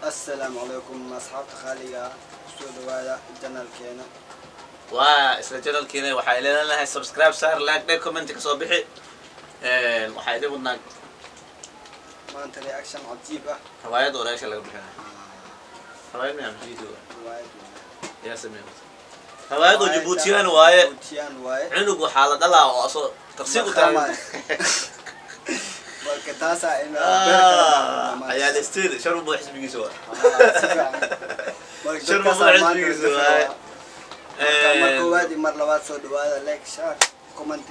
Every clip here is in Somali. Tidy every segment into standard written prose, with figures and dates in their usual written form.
Assalaamu calaykum, asxaabta qaaliga ah, kusoo dhawaada channelkeena. Waa isla channelkiina. Waxaa leedahay subscribe saar, like dhe, comment ka soo bixi. Waxaa idin wadnaa maanta reaction cajiib ah. Riwaayad oo reaction laga bixinayo. Riwaayad miyaa video? Riwaayad. Yaa sameeyay riwaayad oo Jabuutiyaan waaye. Jabuutiyaan waaye. Cunug waxaa la dhalaa oo asoo taqsiir u taagan. Marka taasaa in ayaa la isteeli sharbu xisbigiisa waa sharbu xisbigiisa waaye. Marka mar koowaad iyo mar labaad soo dhawaada, like, share, comment.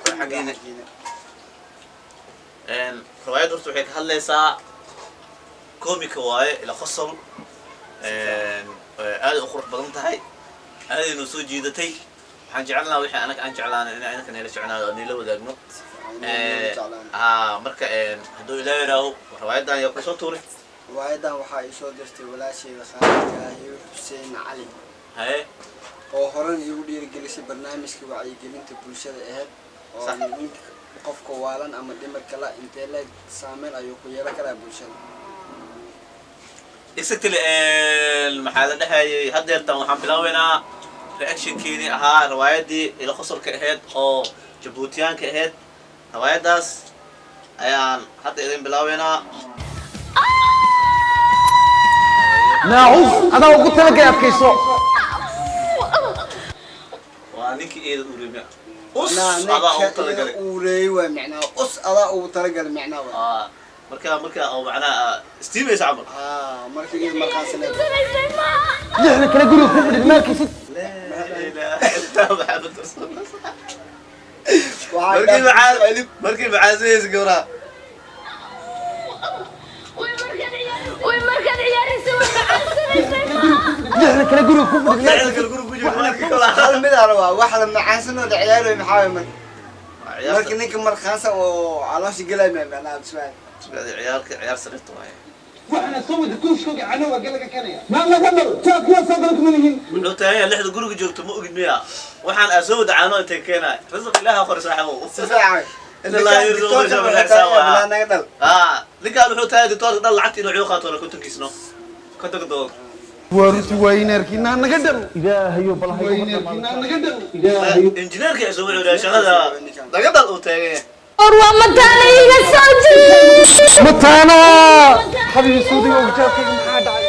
Xaggiina. Riwaayad horta waxay ka hadlaysaa komika waaye, ila qosol, aad u qurux badan tahay, aadaynu soo jiidatay. Waxaan jeclaan lahaa wixii anaga aan jeclaanay in anaka nala jeclaado oo nila wadaagno. Marka hadduu Ilaa yidhaaho, riwaayadan yaa kusoo tuuray? Riwaayadan waxaa ii soo dirtay walaashayda khaalidka ah, Hibo Xuseen Cali, haye, oo horan iigu dhiirigelisay barnaamijka wacyigelinta bulshada ahayd oo ninka qofka waalan ama dhimirka la intee leeg saameyn ayuu ku yeelan karaa bulshada. Exactly. Maxaa la dhahayay, haddeertan waxaan bilaabeynaa reactionkeedii ahaa riwaayadii ila qosolka ahayd oo Jabuutiyaanka ahayd. Riwaayadaas ayaan hadda idin bilaabeynaa. Naacuus adaa ugu talagalay, adkayso. Waa ninkii eeda urimiya us Macnaha adaa ugu ninka talagalay. Uureeyey waay, macnaha us adaa ugu talagalay, macnaha waay. Marka oo macnaha steamaysa camal. Marka iyada markaasina Lixda kale guriga ku fadhid maalkiisid. Laa ilaaha illaa Maxamed rasuulullah. Waxaa Markii maxaa, markii maxaa samaysa gabraa? Way markaad ciyaaraysa way macansanaysay maaha. Lixda kale guriga ku fadhid. Lixda kale guriga ku jiro markii kala Hal mid aa rabaa, wax la macaansanoo la ciyaarayo maxaa waay? Marka ninka markaansan oo caloosha gelay ma macnaha bismail. Ciyaalka ciyaar sariirta waaye. Waxaana soo wada kuushkooga canow agee laga keenaya maa laga dhalo taa kuwa soo gala kuma lihin. Wuxuu taagan yahay lixda guriga joogto, ma ogid miya waxaan aa soo wada caano intay keenaay? Risiq Ilaaha qori, saaxiibow. Si fiican. In Allah yarzuqu man yashaa bi xisaab. Bilaa naga dhal. Ninkaan wuxuu tahay doctorka dhal lacagta inuu qaato kontonkiisno, 50 dollar. Waa runti, waa ineerkiinaa naga dhal Ilaahayo bal. Waa ineerkiinaa naga dhal Ilaahayo. Injineerka soo wuxuu yahay shaqada naga dhal uu taagan yahay. War waa mataana, iga soo jiid. Mataana xabiibi, suudiga ogjaabkayga maxaa dhacay?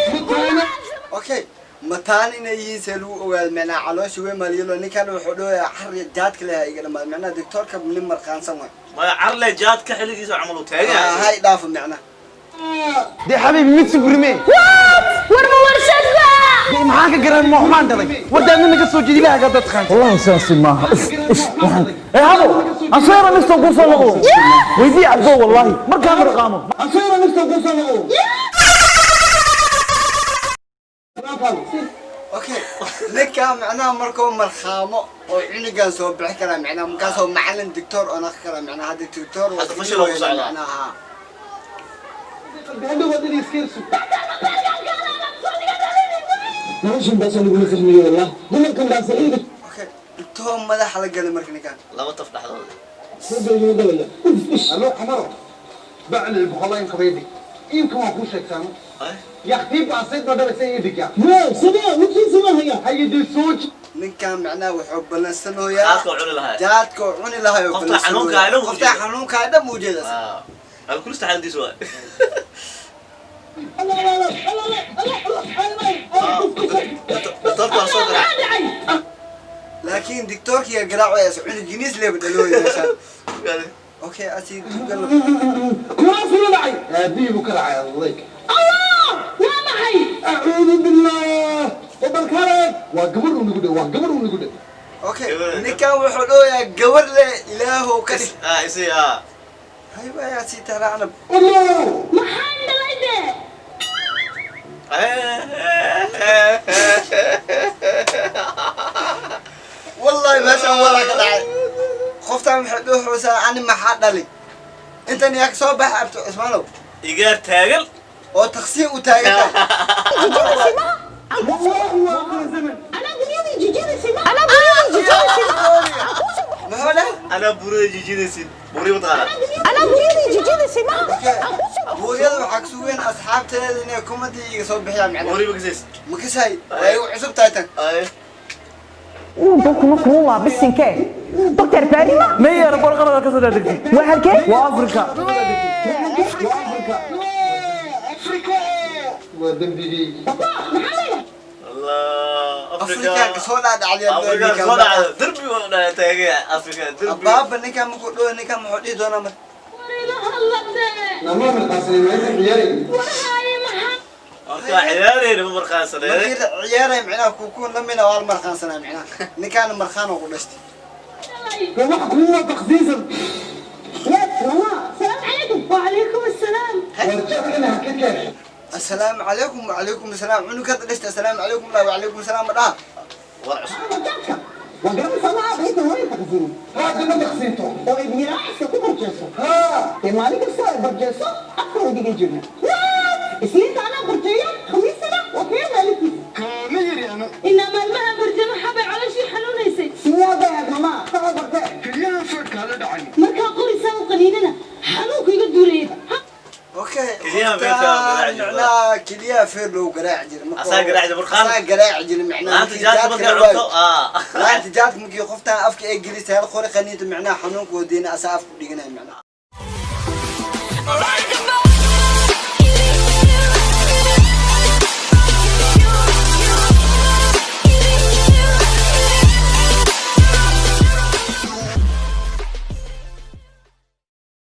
Okay, mataan inay yihiin see lagu ogaado? Macnaha caloosha wey maaliyalo. Ninkan wuxuu dhawayaa xarya jaadka leha iga dhamaad, macnaha doctorka nin markaansan waay. Maya, carle jaadka xilligiisa camal uu taagan yahay. Hay dhaafo macnaha. Dee xabiibi, mid sugurime. War ma warshad ba? Dee maxaan ka garan? Ma xumaan dhalay? Wardaadna naga soo jeedi Ilaahaga dad qaan. والله ساسي maaha. Is is waxaan ee habo ansayra nifta ku soo noqdo weydii cabdo, wallahi markaan marqaamo. Ansayra nifta ku soo noqdo. Okay, ninka macnaha markuu markhaamo oo cunugan soo bixi karaa, macnaha markaasoo macalin doctor oo naqi karaa, macnaha hadda doctor waa Hadda fashil oo ku socdaa. Macnaha haa. Hadhow waad inay iska irsu noloshan baasaan igula khidmiyo, wallah dumarkan baasa iiga. Okay, intoo madaxa la galay marka ninkan. Laba taf dhexdooda. Soo geliyo dhalaya uf ish. Allo Qamaro bacli boqolayn qabaydi iibka waan kuu sheegtaano. Yaktii baasayd baa dhalaysa iidhig ya no sidee wikiisa ma haya hayadii soo. Ninkan macnaha wuxuu ballansanayaa jaadka uu cuni lahaa. Jaadka uu cuni lahaa oo Qofta xanuunka ah dhan wuu qofta jeedaa. Xanuunka dhan wuu jeedaa. Alkulista xaaladiisa waay. Allah Allah Allah Allah Allah. Doctorka waa soo garaac. Laakiin doctorkiga garaacaya cunug jiniis leeba dhalooya meeshaan. Okay, asi dugal. Kuraas la dhacay aabihii buu ka dhacay adayg. Allah, waa maxay? Acuudu billah wabalkale, waa gabar uu nagu dhe, waa gabar uu nagu dhe. Okay, ninkan wuxuu dhooyaa gabar le Ilaahow ka dhig. Isi hay waaya si taraacna. Allah. Maxaan dhalay dee? Wallahi meeshaan walaa ka dhacay. Qoftaan waxay dhuuxaysaa ani maxaa dhalay intan yaa kasoo baxa Abto Cusmaanow. Igaar taagan. Oo taqsiin u taagan tahay. Anaa guryadii jijinaysa, anaa guryadii jijinaysa. Muxuu dheh? Anaa burada jijinaysid. Buuriya mataqaanaa? Anaa buryadii jijidasay ma aan ku soo Buuryada waxaa ka sugeen asxaabteeda inay kumadii iga soo bixiyaan macnaha. Buuriya ma kasays? Ma kasaay, way igu cusub tahay tan. Ay. Dalkuna kululaa bisinkee doctor Barima. Meyer barqarada ka soo degtay. Waa halkee? Waa Afrika. Waa dembigii. Allah, Afrika Afrika. kasoo dhaadhacday. Afrika soo dhacda derbi waa dhahay taagaya Afrika derbi. Baaba ninkan muxuu dhaho, ninkan muxuu dhihi doonaa marka? Nama markaasay meesha ciyaari. Marka ciyaarayna ma markaansanee. Markii la ciyaaray macnaha kukuun lamina waa la markhaansanaa macnaha. Ninkaana markhaan oo ku dhashtay. Wax kuwa taqsiisan. السلام عليكم. وعليكم السلام. Warjabkana ha ka keen. Assalaamu calaykum. Wacalaykum assalaam. Cunug hadda dhashtay assalaamu calaykum la wacalaykum assalaam ma dhaha. War cusub. Haada ma taqsiinto. Kaama yiri ano. Keliyaha feerka la dhacay. Okay. Keliyaha feerka loo garaaci jiray. Macnaha keliyaha feer loo garaaci jiray. Asaa garaaci jiray, markaan- Asaa garaaci jiray macnaha. Laanta Markii jaadka jaadka markay la waayo. cunto ah. Laanta jaadka markii qoftaan afka ay gelisay hal qori qaniinta macnaha xanuunka wadiina asaa afku dhiganaya macnaha. Alright.